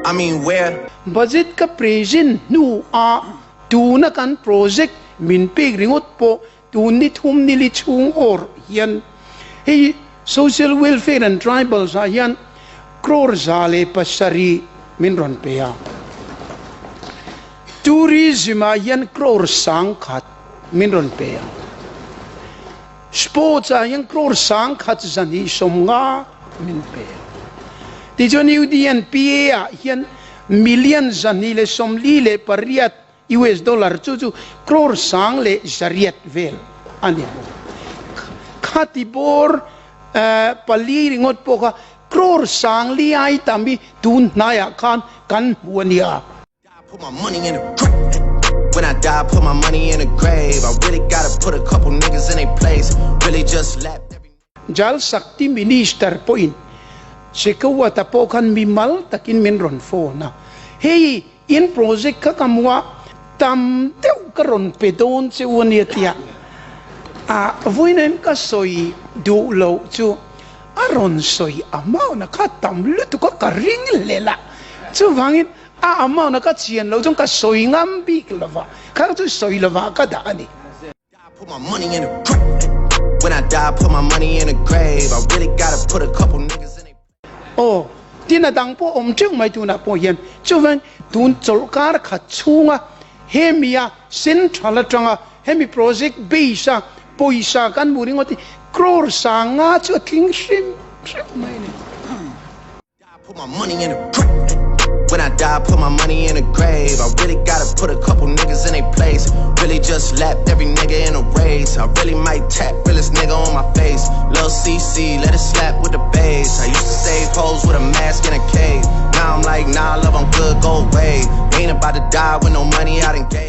I mean where? Budget ka present hnu ah tuna kan project min pek ringawt pawh tun ni thum ni li chhung awr hian hei Social Welfare and Tribals ah hian crore 107 min rawn pe a, Tourism ah hian crore 1000 min rawn pe a, Sports ah hian crore 1250 min pe a. Tichuan UDNPA ah hian million 248 US dollar chu chu crore 1100 vel a ni bawk. Khati bawr pali ringawt pawh kha crore 40 ai tam hi tun hnaiah khan kan hmu a nia. Put my money in the grave. When I die, put my money in the grave. I really gotta put a couple niggas in their place. Really just lapped every. Jal Shakti Minister pawhin Shekhawat-a pawh khan mimal takin min rawn phone a, Hei, in project kha ka hmu a, tam deuh ka rawn pe dawn che u a nia tia a vawiin ka sawi duh loh chu a rawn sawi amount a kha tam lutuk a ka ring hlel a, chuvangin a amount a ka chian loh chuan ka sawi ngam bik lova, kha chu sawi lovah ka dah a ni. Put my money in the grave. When I die, put my money in the grave. I really gotta put a couple niggas in they. Aw, tin a dang pawh awm teuh mai tunah pawh hian chuvan tun chawlhkar khat chhunga hemi a central atanga hemi project base a pawisa kan hmuh ringawt hi crore 500 chu a tling hrim hrim mai a ni. Put my money in the grave. When I die, put my money in the grave. I really gotta put a couple niggas in their place. Really just lapped every nigga in a race. I really might tap realest nigga on my face. Lil CC, let it slap with the bass. I used to save hoes with a mask in a cave. Now I'm like, nah, love, I'm good, go away. Ain't about to die with no money I done gave.